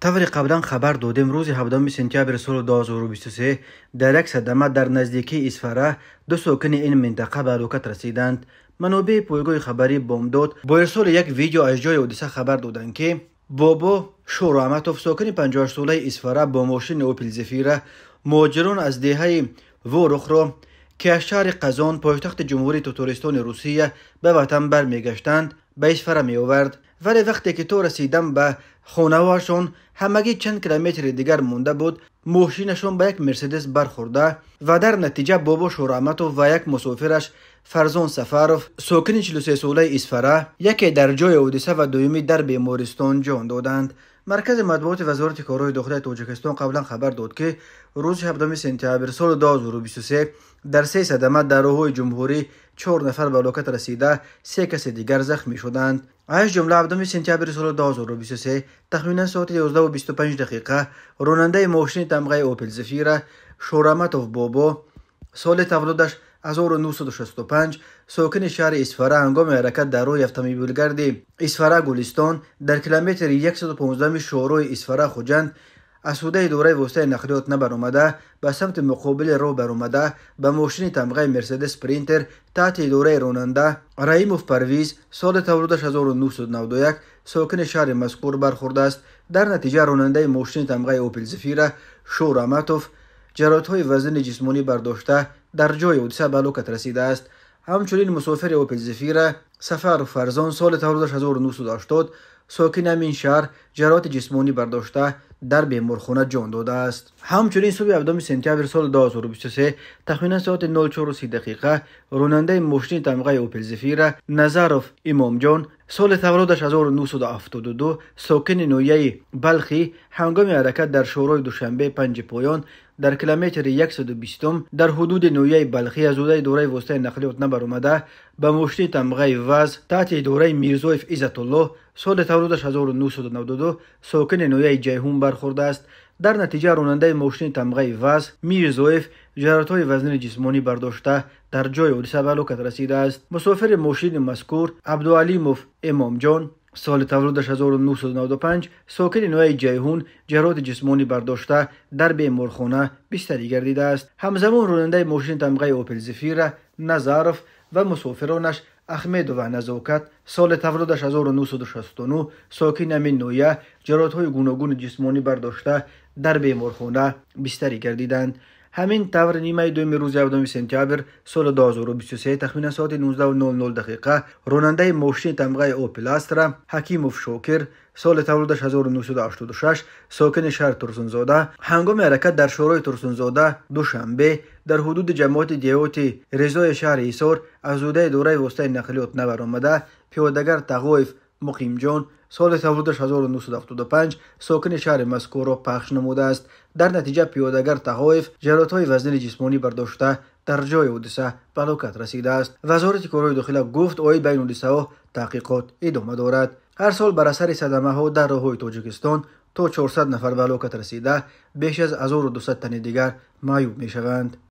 Тавре қаблан хабар додем, рӯзи 17 сентябри соли 2023 дар як садама дар наздикии Исфара ду сокини ин минтақа ба ҳалокат расиданд. Манобеи пойгоҳи хабарии Бомдод бо ирсоли як видео аз ҷои ҳодиса хабар доданд, ки Бобо Шӯроаматов, сокини 58-солаи Исфара, бо мошини Опел Зефира муҳоҷирон аз деҳаи Ворухро, ки аз шаҳри Қазон, пойтахти Ҷумҳурии Тотористони Русия, ба ватан бармегаштанд, ба Исфара меовард. Вале вақте ки то расидан ба хонаҳояшон ҳамагӣ чанд километри дигар монда буд, мошинашон ба як Мерседес бархӯрда ва дар натиҷа Бобо Шӯроаматов ва як мусофираш Фарзон Сафаров, сокини 43-солаи Исфара, яке дар ҷои ҳодиса ва дуюмӣ дар бемористон ҷон доданд. Маркази матбуоти Вазорати корҳои дохилияи Тоҷикистон қаблан хабар дод, ки рӯзи 17 сентябр соли 2023 дар се садама дар роҳҳои ҷумҳурӣ 4 нафар ба ҳалокат расида, се каси дигар захмӣ шуданд. Аз ҷумла 17 сентябри соли 2023 тахминан соати 11:25 дақиқа ронандаи мошини тамғаи Опел Зефира Шӯраматов Бобо, соли таваллудаш 1965, сокини шаҳри Исфара, ҳангоми ҳаракат дар роҳи автомобилгарди Исфара Гулистон дар километри 115 шоҳроҳи Исфара Хуҷанд аз ҳудаи идораи воситаи нақлиёт набаромада, ба самти муқобили роҳ баромада, ба мошини тамғаи Мерседес Спринтер таҳти идораи ронанда Раимов Парвиз, соли таваллудаш 1991, сокини шаҳри мазкур бархӯрдааст. Дар натиҷа ронандаи мошини тамғаи Опел Зефира Шӯраматов ҷароҳатҳои вазнини ҷисмонӣ бардошта, дар ҷои ҳодиса ба ҳалокат расидааст. Ҳамчунин мусофири Опел Зефира Сафаров Фарзон, соли таваллудаш 1980, сокини ҳамин шаҳр, ҷароҳати ҷисмонӣ бардошта, дар беморхона ҷон додааст. Ҳамчунин субҳи 7 сентябр соли 2023 тахминан соати 04:30 дақиқа ронандаи мошини тамғаи Опел Зефира Назаров Имомҷон, соли таваллудаш 1972, сокини ноҳияи Балхӣ, ҳангоми ҳаракат дар шоҳроҳи Душанбе Панҷи Поён дар километри 120 дар ҳудуди ноҳияи Балхӣ аз ҳудаи идораи воситаи нақлиёт набаромада, ба мошини тамғаи ВАЗ таҳти идораи Мирзоев Иззатуллоҳ, соли таваллудаш 1992, сокини ноҳияи Ҷайҳун бархӯрдааст. Дар натиҷа ронандаи мошини тамғаи ВАЗ Мирзоев ҷароҳатҳои вазнини ҷисмонӣ бардошта, дар ҷои ҳодиса ба ҳалокат расидааст. Мусофири мошини мазкур Абдуалимов Эмомҷон, соли таваллудаш 1995, сокини ноҳияи Ҷайҳун, ҷароҳати ҷисмонӣ бардошта, дар беморхона бистарӣ гардидааст. Ҳамзамон ронандаи мошини тамғаи Опел Зефира Назаров ва мусофиронаш Ахмедова Назокат, соли таваллудаш 1969, сокини ҳамин ноҳия, ҷароҳатҳои гуногуни ҷисмонӣ бардошта, дар беморхона бистарӣ гардиданд. Ҳамин тавр нимаи дуюми рӯзи 7 сентябр соли 2023 тахминан соати 19:00 дақиқа ронандаи мошини тамғаи Опел Астра Ҳакимов Шокир, соли таваллудаш 1986, сокини шаҳри Турсунзода, ҳангоми ҳаракат дар шоҳроҳи Турсунзода Душанбе дар ҳудуди ҷамоати деҳоти Резои шаҳри Ҳисор аз ҳудаи идораи воситаи нақлиёт набаромада, пиёдагар Тағоев Муқимҷон, соли таваллудаш 1975, сокини шаҳри мазкурро пахш намудааст. Дар натиҷа пиёдагар Тағоев ҷароҳатҳои вазнини ҷисмонӣ бардошта, дар ҷои ҳодиса ба ҳалокат расидааст. Вазорати корҳои дохила гуфт, оид ба ин ҳодисаҳо таҳқиқот идома дорад. Ҳар сол бар асари садамаҳо дар роҳҳои Тоҷикистон то 400 нафар ба ҳалокат расида, беш аз 1200 тани дигар маъюб мешаванд.